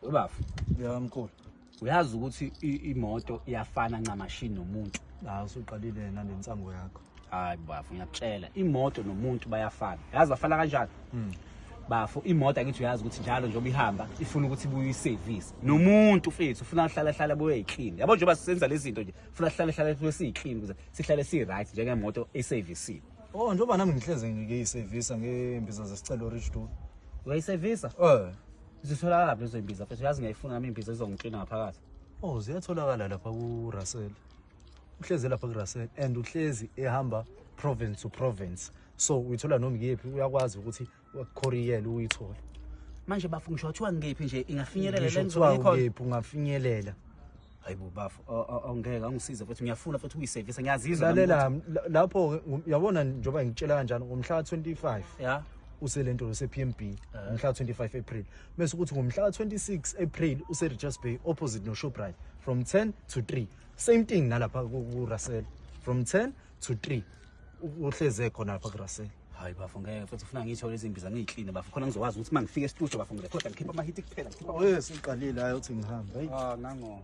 Webafu. Ya mkhulu. Uyazi ukuthi imoto iyafana ncamashi nomuntu. La usuqalile nalensango yakho. Hayi bafu, ngiyakutshela, imoto nomuntu bayafana. Yazi bafana kanjani? Bafo, imoto angithi uyazi ukuthi njalo njengoba ihamba ifuna ukuthi ibuye iservice. Nomuntu mfethu ufuna hlala hlala buye iclean. Yabo njengoba sisenza lezi zinto nje, ufuna hlala hlala buye siyiclean ukuze sihlale si right njengemoto eservicile. Oh, njengoba nami ngihleze ngiyisevisa ngembiza zesicelo Rich Do. Uyayisevisa? Eh. Zitholakala lapho lezo imbiza mfethu, uyazi ngiyayifuna nami imbiza izongiklina ngaphakathi. Oh, ziyatholakala lapha ku Russell. Uhlezi lapha ku Russell and uhlezi ehamba province to province. So uyithola noma kuyephi, uyakwazi ukuthi courier uyithole. Manje bafu, ngisho kuthiwa ngiphi nje ingafinyelela Ngisho le kuthiwa ngizobe ikhona. ukephi ungafinyelela. Hayibo bafu, awungeke angisize futhi, ngiyafuna futhi ukuyisevisa, ngiyazizwa nami. Lalela lapho uyabona njengoba ngitshela kanjani, ngomhla ka-25 uselento use-PMB ngomhla ka-25 April, bese ukuthi ngomhla ka-26 April use-Richards Bay opposite no-Shoprite from 10 to 3. Same thing nalapha ku-Russell from 10 to 3, uhleze khona lapha ku-Russell. Hayi bafu, ngeke futhi, ufuna ngiyithole izimbiza ngiyikline bafu, khona ngizokwazi ukuthi uma ngifika estudio bafu ngirekhoda, ngikhipha amahiti kuphela, ngikhipha. Oh yes, uqalile, hayi uthi ngihambe, hayi. Ah, nango.